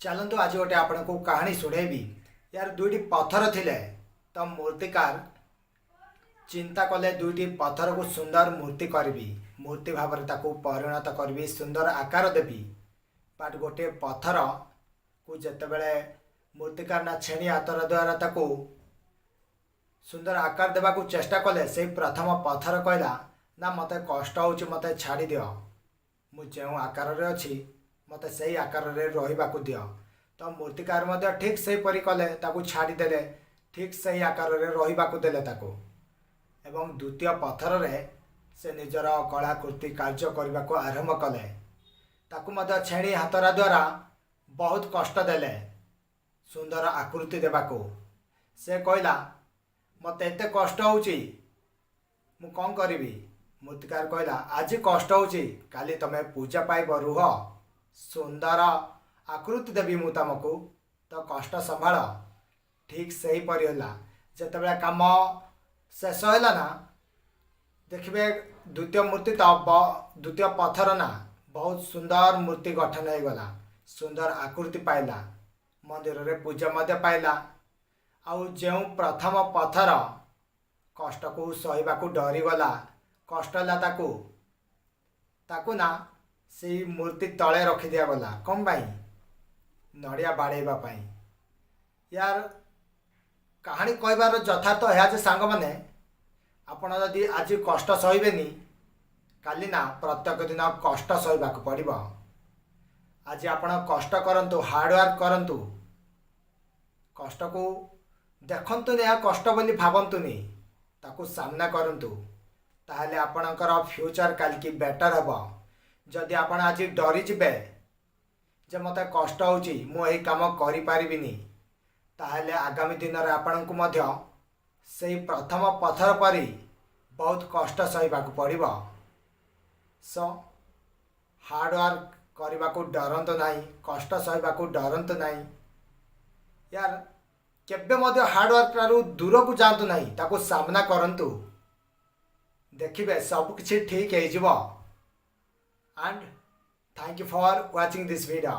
ଚାଲନ୍ତୁ, ଆଜି ଗୋଟେ ଆପଣଙ୍କୁ କାହାଣୀ ଶୁଣେଇବି। ୟାର ଦୁଇଟି ପଥର ଥିଲେ ତ ମୂର୍ତ୍ତିକାର ଚିନ୍ତା କଲେ, ଦୁଇଟି ପଥରକୁ ସୁନ୍ଦର ମୂର୍ତ୍ତି କରିବି, ମୂର୍ତ୍ତି ଭାବରେ ତାକୁ ପରିଣତ କରିବି, ସୁନ୍ଦର ଆକାର ଦେବି। ବଟ୍ ଗୋଟିଏ ପଥରକୁ ଯେତେବେଳେ ମୂର୍ତ୍ତିକାର ନା ଛେଣି ହାତର ଦ୍ୱାରା ତାକୁ ସୁନ୍ଦର ଆକାର ଦେବାକୁ ଚେଷ୍ଟା କଲେ, ସେଇ ପ୍ରଥମ ପଥର କହିଲା ନା, ମୋତେ କଷ୍ଟ ହେଉଛି, ମୋତେ ଛାଡ଼ିଦିଅ, ମୁଁ ଯେଉଁ ଆକାରରେ ଅଛି ମୋତେ ସେଇ ଆକାରରେ ରହିବାକୁ ଦିଅ। ତ ମୂର୍ତ୍ତିକାର ମଧ୍ୟ ଠିକ୍ ସେହିପରି କଲେ, ତାକୁ ଛାଡ଼ିଦେଲେ, ଠିକ୍ ସେଇ ଆକାରରେ ରହିବାକୁ ଦେଲେ ତାକୁ ଏବଂ ଦ୍ୱିତୀୟ ପଥରରେ ସେ ନିଜର କଳାକୃତି କାର୍ଯ୍ୟ କରିବାକୁ ଆରମ୍ଭ କଲେ। ତାକୁ ମଧ୍ୟ ଛେଣି ହାତରା ଦ୍ୱାରା ବହୁତ କଷ୍ଟ ଦେଲେ ସୁନ୍ଦର ଆକୃତି ଦେବାକୁ। ସେ କହିଲା, ମୋତେ ଏତେ କଷ୍ଟ ହେଉଛି, ମୁଁ କ'ଣ କରିବି? ମୂର୍ତ୍ତିକାର କହିଲା, ଆଜି କଷ୍ଟ ହେଉଛି, କାଲି ତମେ ପୂଜା ପାଇବ, ରୁହ, ସୁନ୍ଦର ଆକୃତି ଦେବି ମୁଁ ତମକୁ, ତ କଷ୍ଟ ସମ୍ଭାଳ। ଠିକ୍ ସେହିପରି ହେଲା। ଯେତେବେଳେ କାମ ଶେଷ ହେଲା ନା, ଦେଖିବେ ଦ୍ୱିତୀୟ ମୂର୍ତ୍ତି ତ ଦ୍ୱିତୀୟ ପଥର ନା ବହୁତ ସୁନ୍ଦର ମୂର୍ତ୍ତି ଗଠନ ହେଇଗଲା, ସୁନ୍ଦର ଆକୃତି ପାଇଲା, ମନ୍ଦିରରେ ପୂଜା ମଧ୍ୟ ପାଇଲା। ଆଉ ଯେଉଁ ପ୍ରଥମ ପଥର କଷ୍ଟକୁ ସହିବାକୁ ଡରିଗଲା, କଷ୍ଟ ହେଲା ତାକୁ, ତାକୁ ନା ସେଇ ମୂର୍ତ୍ତି ତଳେ ରଖିଦିଆଗଲା। କ'ଣ ପାଇଁ? ନଡ଼ିଆ ବାଡ଼େଇବା ପାଇଁ। ୟାର କାହାଣୀ କହିବାର ଯଥାର୍ଥ ଏହା ଯେ ସାଙ୍ଗମାନେ, ଆପଣ ଯଦି ଆଜି କଷ୍ଟ ସହିବେନି, କାଲି ନା ପ୍ରତ୍ୟେକ ଦିନ କଷ୍ଟ ସହିବାକୁ ପଡ଼ିବ। ଆଜି ଆପଣ କଷ୍ଟ କରନ୍ତୁ, ହାର୍ଡ଼ୱାର୍କ କରନ୍ତୁ, କଷ୍ଟକୁ ଦେଖନ୍ତୁନି, ଏହା କଷ୍ଟ ବୋଲି ଭାବନ୍ତୁନି, ତାକୁ ସାମ୍ନା କରନ୍ତୁ, ତାହେଲେ ଆପଣଙ୍କର ଫ୍ୟୁଚର୍ କାଲିକି ବେଟର୍ ହେବ। ଯଦି ଆପଣ ଆଜି ଡରିଯିବେ ଯେ ମୋତେ କଷ୍ଟ ହେଉଛି, ମୁଁ ଏହି କାମ କରିପାରିବିନି, ତାହେଲେ ଆଗାମୀ ଦିନରେ ଆପଣଙ୍କୁ ମଧ୍ୟ ସେଇ ପ୍ରଥମ ପଥର ପରି ବହୁତ କଷ୍ଟ ସହିବାକୁ ପଡ଼ିବ। ସୋ ହାର୍ଡ଼ୱାର୍କ କରିବାକୁ ଡରନ୍ତୁ ନାହିଁ, କଷ୍ଟ ସହିବାକୁ ଡରନ୍ତୁ ନାହିଁ। ୟାର କେବେ ମଧ୍ୟ ହାର୍ଡ଼ୱାର୍କ ଠାରୁ ଦୂରକୁ ଯାଆନ୍ତୁ ନାହିଁ, ତାକୁ ସାମ୍ନା କରନ୍ତୁ, ଦେଖିବେ ସବୁକିଛି ଠିକ୍ ହେଇଯିବ। And thank you for watching this video.